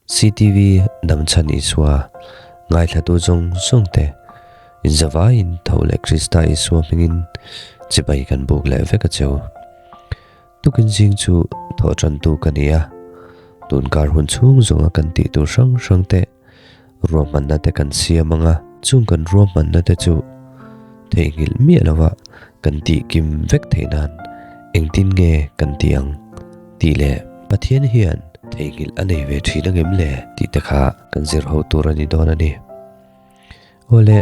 CTV Damchhan Isua ngaithlatu zawng zawng te inzavaiin tho leh Krista Isua hmingin chibai kan buk leh vek a cheu. Tukin zing chu thawh tantu ka ni a, tunkar hun chhung zawnga kan tih tur hrang hrang te ruahmanna te kan siam ang a, chung kan ruahmanna te chu theihnghilh miah lova kan tih kim vek theih nan engtin nge kan ti ang tih leh Pathian hian theihnghilh a nei ve thin angem le tih te kha kan zir ho tur a ni dawn a ni. Awle,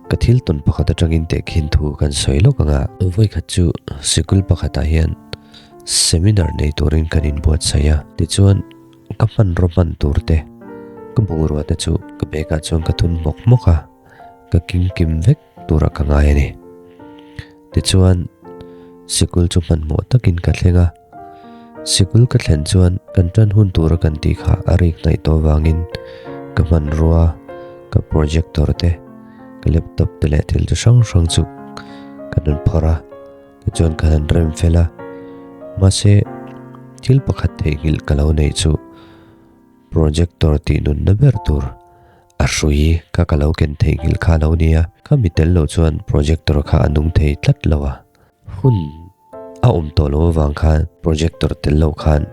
ka thil tawn pakhat atangin tehkhin thu kan sawi lawk ang a. Vawikhat chu sikul pakhatah hian seminar nei turin kan inbuatsaih a, tichuan Ka hmanraw hman tur te, ka bungrua te chu ka bag ah chuan ka thun hmawk hmawk a, ka kim kim vek tur ah ka ngai a ni. Tichuan, sikul chu hmanhmawh takin ka thleng a, sikul ka thlen chuan kan tan hun tura kan tih kha a rik hnaih tawh vangin ka hmanrua, ka projector te, ka laptop te leh thil chi hrang hrang chu ka rawn phawrh a. Tichuan ka han rem fel a, mahse thil pakhat theihnghilh ka lo neih chu projector tih nunna ber tur a hrui kha ka lo ken theihnghilh kha a lo ni a, ka mi tel loh chuan projector kha a nung thei tlat lo a, hun a awm tawh loh avang khan projector tel loh khan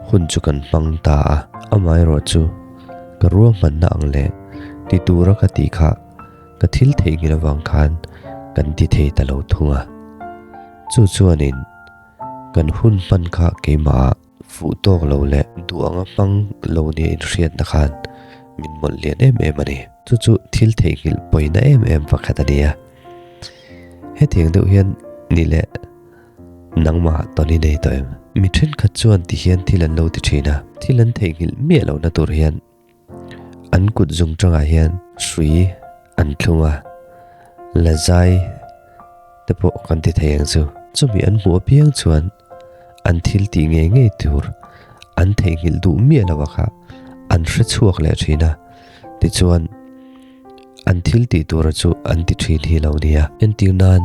hun chu kan hmang ta a, amaherawh chu ka ruahmanna ang leh ti tura ka tih kha Ka thil theihnghilh avang khan kan ti thei ta lo thung a. Chu chuanin kan hun hman kha keimahah fuh tawk lo leh duh anga hmang lo nia inhriatna khan min mawlh lian em em a ni. Chu chu thil theihnghilh pawina em em pakhat a ni a. Hetiang deuh hian ni leh nangmah tawn i nei tawh em? Mi thenkhat chuan ti hian thil an lo ti thin a, thil an theihnghilh miah lohna tur hian An kut zung tangah hian hrui an thlung a, la zai te pawh kan ti thei ang chu. Chumi an hmuh apiang chuan an thil tih ngei ngei tur an theihnghilh duh miah lo a kha an hre chhuak leh thin a, tichuan an thil tih tura chu an ti thin hi lo nia. Entir nan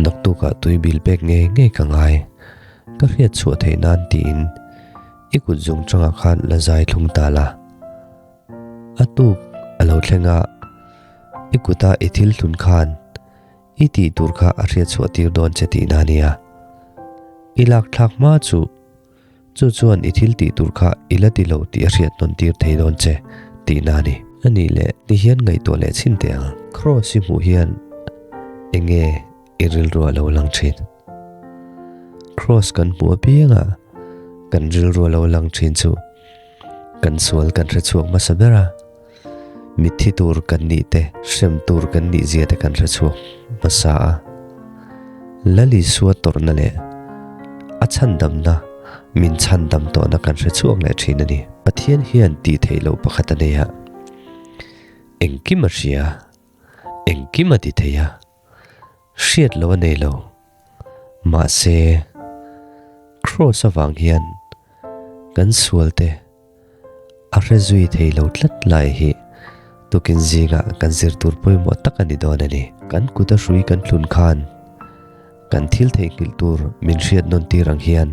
Naktukah tui bil pek ngei ngei ka ngai, ka hriat chhuah theih nan tiin i kut zung changah khan la zai thlung ta la. A tuk a lo thleng a, i kuta i thil hlun khan i tih tur kha a hriat chhuah tir dawn che tihna a nia. I lak thlak hma chu chu chuan i thil tih tur kha i la ti lo tih a hriat nawn tir thei dawn che tihna a ni. A nih leh ti hian ngaihtuah leh chhin teh ang. Cross i hmuh hian eng nge i rilru a lo lang thin? Cross kan hmuh apianga kan rilru a lo lang thin chu kan sual kan hre chhuak hmasa ber a, mitthi tur kan nih te, hrem tur kan nih zia te kan hre chhuak hmasa a. Lal Isua tawrhna leh a chhandamna min chhandam tawhna kan hre chhuak leh thin a ni. Pathian hian tih theih loh pakhat a nei a, engkim a hria, engkim a ti thei a, hriat loh a nei lo. Mahse, Kraws avang hian kan sualte a hre zui thei lo tlat lai hi tukin zingah kan zir tur pawimawh tak a ni dawn a ni. Kan kuta hrui kan thlun khan kan thil theihnghilh tur min hriat nawn tir ang hian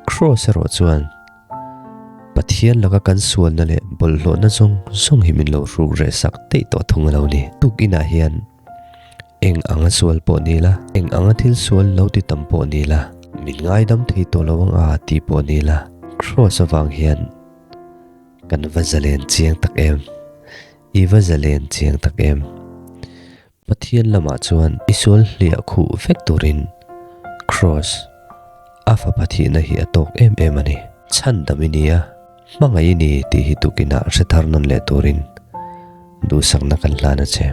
Kraws erawh chuan Pathian laka kan sualna leh bawlhhlawhna zawng zawng hi min lo hruk reh sak daih tawh thung a lo ni. Tukinah hian Eng anga sual pawh ni la, eng anga thil sual lo ti tam pawh ni la, min ngaidam thei tawh lo ang a tih pawh ni la, Kraws avang hian kan va zalen chiang tak em? I va zalen chiang tak em? Pathian lamah chuan i sual hliah khuh vek turin Kraws a fapa thihna hi a tawk em em a ni. Chhandam i ni a, hmangaih i ni tih hi tukinah hre thar nawn leh turin duhsakna kan hlan a che.